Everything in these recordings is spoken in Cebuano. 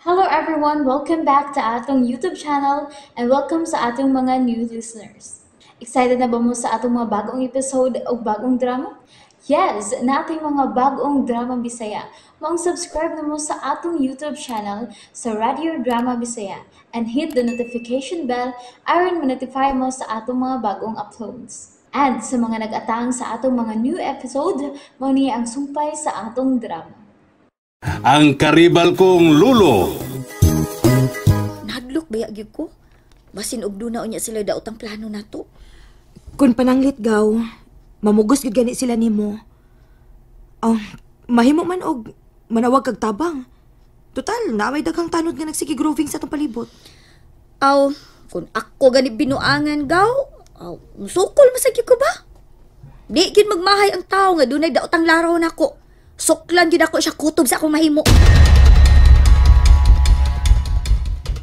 Hello everyone! Welcome back to atong YouTube channel and welcome sa atong mga new listeners. Excited na ba mo sa atong mga bagong episode o bagong drama? Yes! Nating mga bagong drama Bisaya. Maong subscribe na mo sa atong YouTube channel sa Radio Drama Bisaya and hit the notification bell aron ma-notify mo sa atong mga bagong uploads. And sa mga nag-atang sa atong mga new episode, mao ni ang sumpay sa atong drama. Ang karibal kong lulo. Nadlok baya gyud ko. Basin og duna unya sila daotang plano nato. Kung pananglit gaw, mamugos gyud gani sila nimo. Oh, mahimo man og manawag kag tabang. Total, naa may daghang tanod nga nagsige groving sa atong palibot. Aw, kung ako gani binuangan gaw, aw, musukol masagi ko ba? Di gyud magmahay ang tao nga dunay daotang laraw nako. Suklan gyud ako siya kutob sa akong mahimo.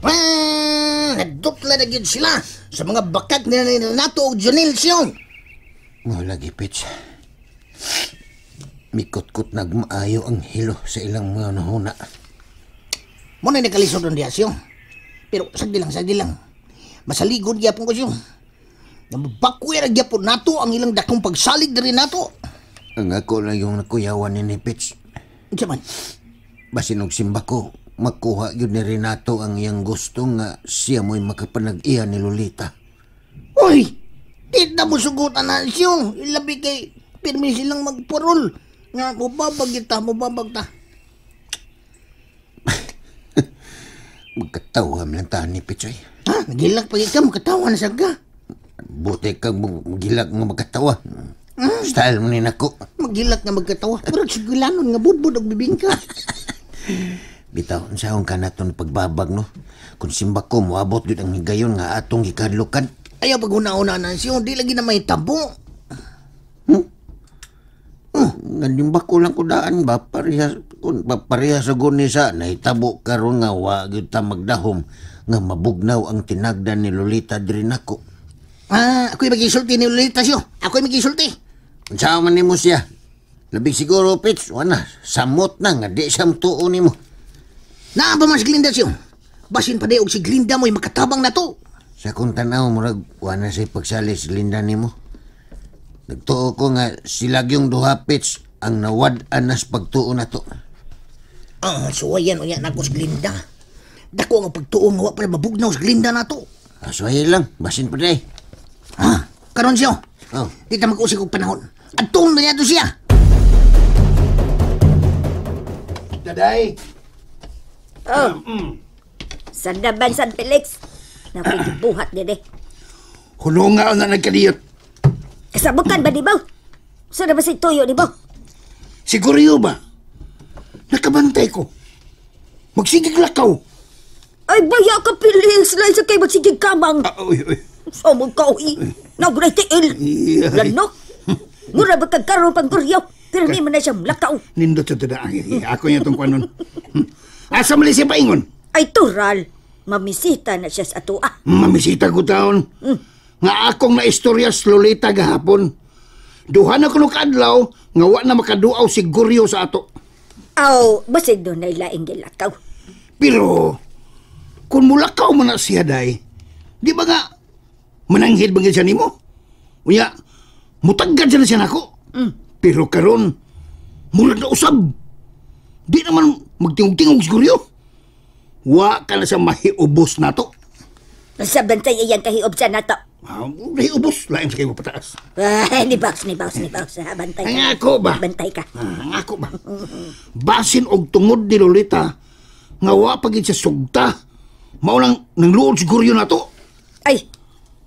Ah, nagdutla na gyud sila sa mga bakak nila ni Renato og Junel Sion. Mo lagi, Pitch. Mikot-kot nagmaayo ang hilo sa ilang mga nahuna. Mo na nakalisod ang diya siyo. Pero sagdi lang, sagdi lang. Masaligod gyapon ko siyo. Nabakwe ra gyapon nato ang ilang dakong pagsalig diri nato. Ang ako lang yung nakuyawan ni Pitch. Unsa man? Basin og simba ko, makuha yun ni Renato ang iyang gusto nga siya mo'y makapanag-iya ni Lolita. Uy! Di na mo sugutan na siyo. Ilabi kay pirmi silang magpurol. Nga, mubabag kita, mubabag ta. Magkatawa man lang ta ni Pitch, oy. Ha? Nagilak pa ka, magkatawa na siya ka. Buti kang magilak nga magkatawa. Style mo ni nako. Magilak nga magkatawa. Murag sigilanon nga budbud og bibingka. Bitaw, unsaon ka naton pagbabag, no? Kung simba ko, moabot yun ang higayon nga atong gikadlukan. Ayaw pag una-una na siyo, di lagi na may tabo. Ngayon ba ko lang kudaan ba? Parehas, kung parehas sa gunisa, nahitabo karon nga wa gyud ta magdahom nga mabugnaw ang tinagdan ni Lolita diri nako. Ah, ako'y magisulti ni Lolita siyo. Ako'y magisulti. Unsa man nimo siya? Labi siguro, Pitch, wala, samot na nga di siya mutuo nimo. Naa ba man si Glinda siyo? Basin pa di og si Glinda mo'y makatabang na to. Sa kong tanaw, murag wala siya pagsali si Glinda nimo. Nagtuo ko nga sila yung duha, Pitch, ang nawad-an nas pagtuo na to. Ah, suwayan unya nako si Glinda. Dako ang pagtuo nga wa pa mabugnaw si Glinda na to. Ah, suwayan lang, basin pa di. Ha? Karon siyo. Oh. Di ta mag-usig og panahon. Adtong na niya to siya. Daday! Oh. Sandaban San Felix. Nakikibuhat dede. Hulunga na nagkaliyot. Kasabukan ba di ba? Sa na ba si tuyo di ba? Siguro ba? Nakabantay ko. Magsigig lakaw. Ay baya ka Felix, lain sa kay magsigig kamang. Ah, uy, uy. Sa mong kauhi. Nagunay tiil. Lanok. Mura ba kagkaroon pang kuryo? Pero may man na siyang lakaw. Nindot sa tada. Ako niya itong kwanon. Asa mali siya paingon? Ay tural. Mamisita na siya sa atua. Mamisita ko taon. Nga akong naistorya sa Lolita gahapon. Duha na kuno kaadlaw nga wa na makaduaw si Guryo sa ato. Aw, basig doon na ilaing gilakaw. Pero, kung mulakaw man na siya day, di ba nga, mananghid ba siya nimo? Unya, mutaggad siya na siya nako. Pero karon, murag na usab. Di naman magtingog-tingog si Guryo. Wa ka na siya mahiubos na to. Sa bantay iyang kahiub sa nato. Ah, nahiubos, lain sa kayo pataas. Ah, ni boss, ni boss, ni boss. Ah, bantay ka. Ang ako ba? Bantay ka. Ah, ang ako ba? Basin og tungod ni Lolita, nga wa pa gid siya sugta. Mao lang nang luod si Guryo na to. Ay,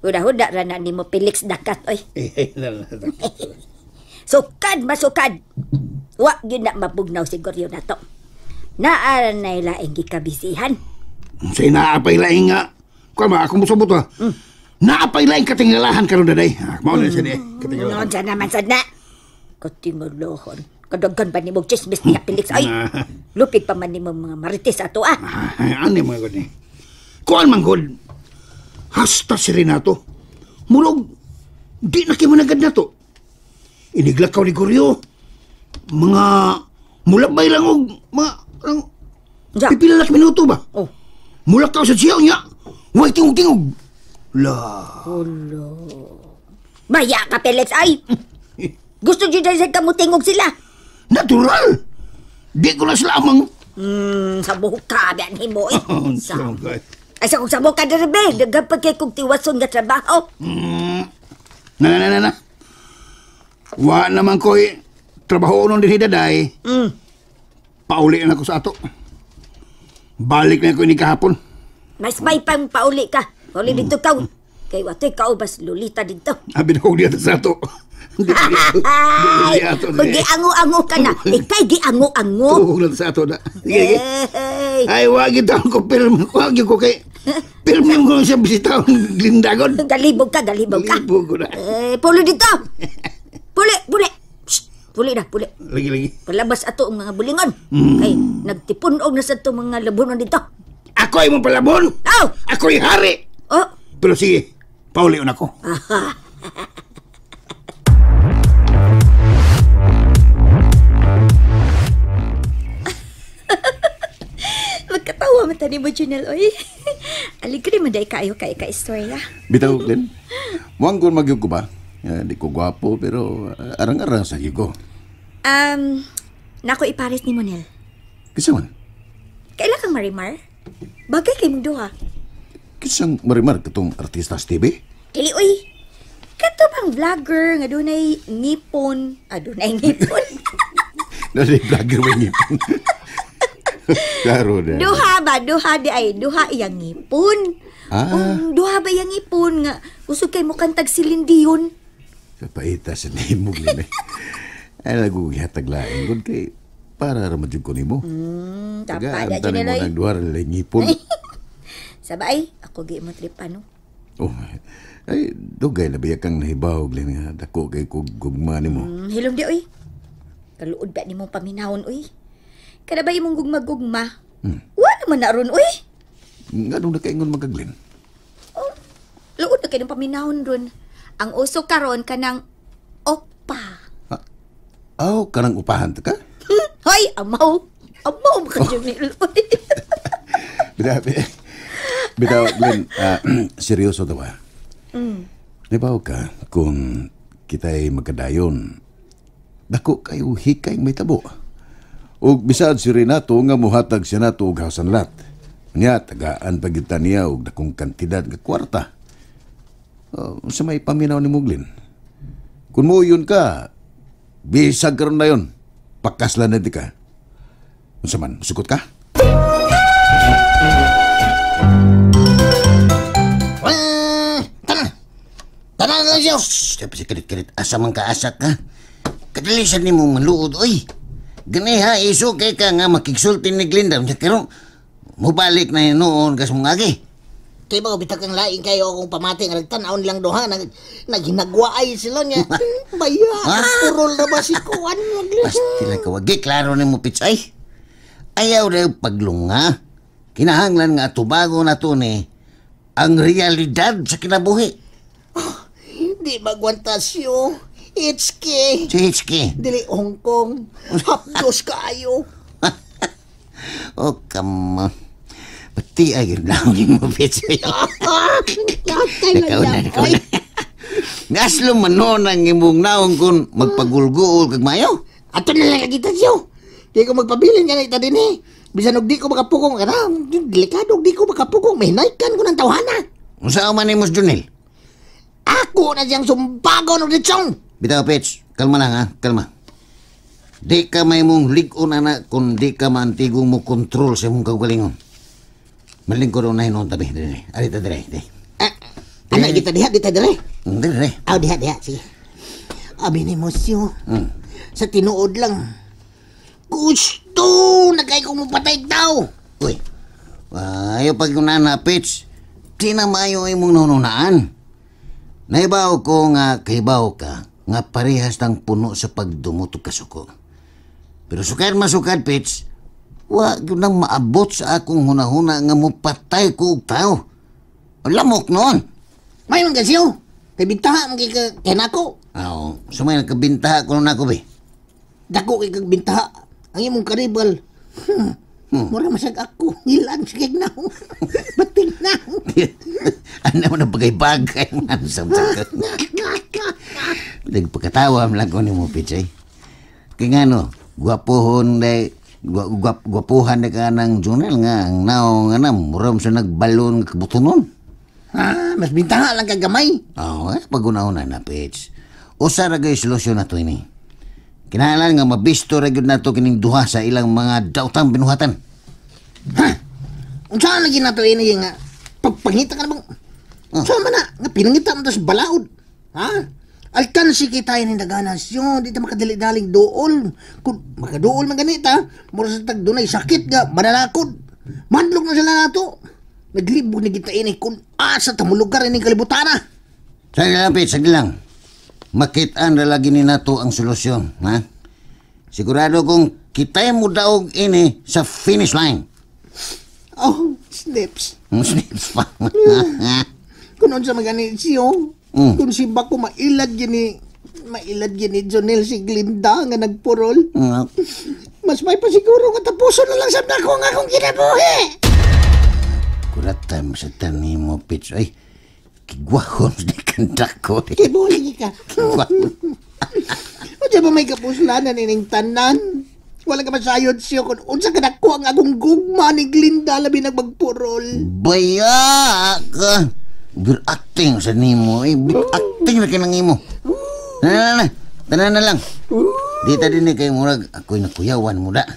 huda-huda ra na nimo Felix dakat oy. Eh, na, na, na. Sukad masukad. Wa gyud na mabugnaw si Guryo na to. Naa na laing gikabisihan. Say naapay laing nga. Kuan ba ako mosabot ha. Naapay laing katingalahan karon daday. Ah, mao na siya di. Katingalahan. Noon sa naman sad na. Katingalohon. Kadaghan pa nimo chismis niya Felix ay. Lupig pa man nimo mga marites ato ah. Ah, ani mga gud ni. Kuan man gud. Hasta si Renato. Murog di na kay managad na to. Iniglakaw ni Guryo. Mga mulabay lang og mga ang Ja. Pipila lang minuto ba? Oh. Mulakaw sa siya niya. Way tingog-tingog. La. Maya ka, Felix, ay! Gusto dyan dyan ka mo tingog sila. Natural. Di ko na sila amang. Sa buka, biyan mo eh. Oh, Sa, ay, sa kung sa buka dere, be. Daghan kay kong tiwason nga trabaho. Na. Wa naman ko'y trabaho nun din daday. Pauli na ako sa ato. Balik na ko ini kahapon. Mas may pang pauli ka. Pauli dito ka. Kay watoy kaubas Lolita dito. Abi na ko dito sa ato. Ay, giango-ango ka na. Ikay giango-ango. Tuhog lang sa ato na. Sige. Ay, wag ito ko pirmi. Wag ko kay pirmi ko siya bisita ang Glindagon. Galibog ka, galibog ka. Galibog ko na. Eh, puli dito. Puli, puli. Puli na, puli. Lagi. Palabas ato ang mga bulingon. Kay nagtipun-og na sa ato mga labunon dito. Ako ay mong palabon. Oh! Ako'y hari. Oh! Pero sige, paulion ako. Magkatawa man tani mo, Junel, oy. Aligre man day kaayo kay ka-istorya. Bitaw, Glenn. Muanggon magyug ko ba? Di ko gwapo, pero arang-arang sa ko. Nako ipares ni Monel. Kisa man? Kaila kang Marimar? Bagay kay mong duha. Kisang Marimar katong artista sa TV? Dili, oy. Kato bang vlogger nga dunay ngipon? Ah, dunay ngipon. Dunay vlogger may ngipon. Klaro na. Duha ba? Duha di ay. Duha iyang ngipon. Ah. Duha ba iyang ngipon nga usog kay mukantag silindiyon? Sa paita sa nimo, Glenn. Ay, nagugihatag lain. Kung kay, para ramadyo ko nimo. Tapada dyan nila. Tagaan mo ng duha rin ngipon. Sabay, ako gi mo trip ano. Oh, ay, dugay na biya kang nahibaw, Glenn, nga dako kay gugma nimo. Hilom di, oy. Kaluod ba nimong paminahon, oy? Kada ba imong gugma-gugma? Wa naman na ron, oy. Nganong nakaingon man ka, Glenn? Oh, luod na kay paminahon ron. Ang uso karon kanang opa. Aw, kanang upahan ta ka? Hoy, amaw. Amaw ka Junel. Bitaw, Glenn, seryoso daw ah. Nabaw ka kung kita'y magkadayon. Dako kayo hikay may tabo. Og bisad si Renato nga muhatag siya nato og house and lot. Nya, tagaan pa gyud ta niya og dakong kantidad nga kwarta. Sa may paminaw ni Muglin. Kung mo yun ka, bisag karon na yun. Pakaslan na di ka. Unsa man, sukot ka? Tana! Tana na lang siya! Shhh! Kalit-kalit, asa man ka asa ka? Kadalisan ni mo maluod, oy! Gani ha, iso kay ka nga makigsulti ni Glinda. Pero, mubalik na yun noon kas mong agi. Kay ba, bitag kang laing kayo akong pamati nga nagtanaon lang doha. Naghinagwaay sila niya. Baya, purol na ba si Kuan? Pastila ka, wagi, klaro ni mo, Pitsay. Ayaw na paglunga. Kinahanglan nga tubago na to ni ang realidad sa kinabuhi. Oh, di magwantasyo. HK. Si HK. Dili Hong Kong. Hapdos kaayo. Oh, come on. Pati ay lang yung mapit sa'yo. Ikaw na, ikaw na. Ngaslo man noon ang imong naong kung magpagulguol kag mayo. Ato na lang kita siyo. Di ko magpabilin nga na ita din eh. Bisan og di ko makapugong. Kana, delikado og di ko makapugong. May hinaykan ko ng tawhana. Unsa man ni Mos Junel? Ako na siyang sumbagon og litsong. Bitaw, Pets. Kalma lang ha, kalma. Di ka may mong lig-on, anak, kung di ka maantigong mo kontrol sa imong kaugalingon. Malingkod na hinuon tabi. Dire, arita dire, dire. Anak kita diha, dita dire. Dire. Aw, diha, diha, sige. Abi ni Mosyo, sa tinuod lang, gusto na kay kong mapatay tao. Uy, ayaw pag nana, Pets. Di na maayo imong nanunaan. Naibaw ko nga kaibaw ka, nga parehas tang puno sa pagdumutog kasuko. Pero sukad masukad, Pets, wa gyud nang maabot sa akong hunahuna nga mupatay ko og tao. Lamok noon. May man kasyo. Kay bintaha man kay kay nako. Aw, sumay nagkabintaha ko nako be. Dako kay kagbintaha. Ang imong karibal. Mura masag ako, ngilan sa kignaw. Bating na. Ano mo na bagay-bagay man sa ka. Nagpakatawa man lang ko ni mo, Pitch, eh. Kaya nga no, gwapuhon day, gwapuhan na ka ng Junel nga, ang naong nga na, muram sa nagbalon nga kabutunon. Ah, mas bintaha lang kagamay. Oo, eh, pag-una-una na, Pitch. Usa ra gay solusyon na to ini. Kinahanglan nga mabisto ra gyud nato kining duha sa ilang mga daotang binuhatan. Ha? Unsa lagi nato ini nga pagpangita ka na bang? Unsa man na nga pinangita man ta sa balaod? Ha? Alkansi kita ini naganas yun, di ta makadali-daling duol. Kung makaduol man ganita, mura sa tag dunay sakit nga manalakod. Madlok na sila nato. Naglibog ni kita ini kung asa ta molugar ini kalibutan na. Sagli lang, Pitch, sagli lang. Makitaan ra lagi ni nato ang solusyon, ha? Sigurado kong kita'y mo daog ini sa finish line. Oh, snips. Snips pa. Kung unsa magani siyo, kung si Bako mailad gini, mailad gini Jonel si Glinda nga nagpurol. Mas may pasiguro nga tapuson na lang sa nako nga akong kinabuhi. Kuratan sa tanim mo, Pitch. Ay, kigwahon di kanda ko. Kibuli ka. Kigwahon. Unsa ba may kapuslanan ining tanan? Wala ka masayod siyo kung unsa ka dako ang akong gugma ni Glinda labi nagmagpurol. Baya ka. Acting sa nimo. Eh, acting na kinang imo. Na, na, na. Tanan na lang. Di ta din kay murag ako'y nakuyawan mo da.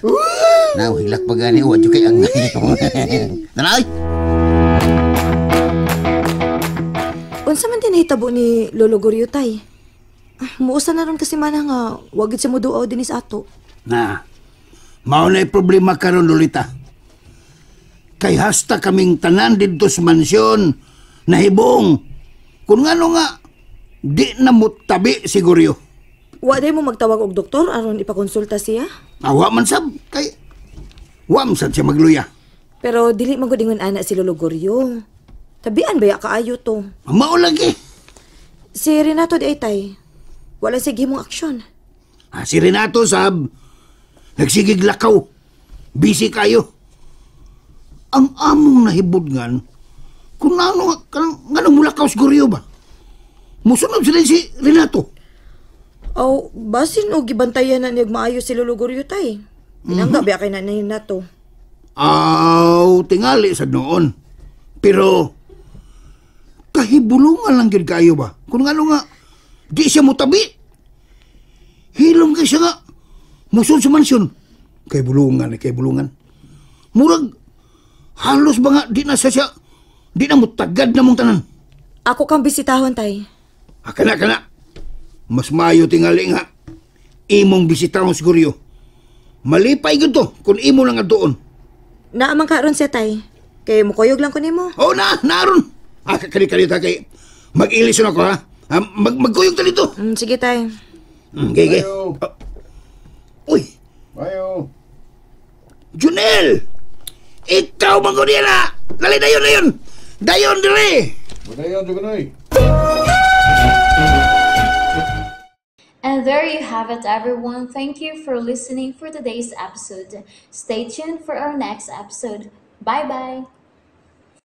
Na, hilak pa gani. Wadyo kay ang Tanay! Unsa man din nahitabo ni Lolo Gorio, tay? Muusa na ron kasi mana nga wag gid siya moduaw dinhi sa ato. Na, mao na problema karon Lolita. Kay hasta kaming tanan didto sa mansyon, nahibong. Kung ngano nga, di na mutabi siguryo. Wa day mo magtawag og doktor aron ipakonsulta siya? Awa man sab, kay wa man sad siya magluya. Pero dili man gud ingon ana si Lolo Gorio. Tabian baya kaayo to. Mao lagi. Si Renato di ay tay. Wala sige mong aksyon. Ah, si Renato sab, nagsigig lakaw. Busy kayo. Ang among nahibudngan, kung ano, nganong mulakaw siguryo ba? Musunod sila si Renato. Aw, basin og gibantayan na niyag maayo si Lolo Gorio tay. Pinangga mm-hmm. Kay na ni Renato. Aw, tingali sa noon. Pero, kahibulungan lang gyud kayo ba? Kung ano nga, di siya mutabi. Hilom kay siya nga, musun sa mansyon. Kay bulungan, kay bulungan. Murag, halos ba nga, di na siya, di na mutagad na mong tanan. Ako kang bisitahon, tay. Ah, kana, kana. Mas maayo tingali nga, imong bisitahon siguryo. Malipay gyud to, kung imo lang doon. Naamang karon siya, tay. Kay mukuyog lang ko nimo. Oh, na, naron. Ah, kali-kali ta kay mag-ilison ako, ha? Magkuyog ta dito. Sige, tay. Okay, okay. Uy. Bayo. Junel! Ikaw bang ko niya na? Dali, dayon, dayon. Dayon, dire! Dayon, Jugonoy. And there you have it, everyone. Thank you for listening for today's episode. Stay tuned for our next episode. Bye-bye!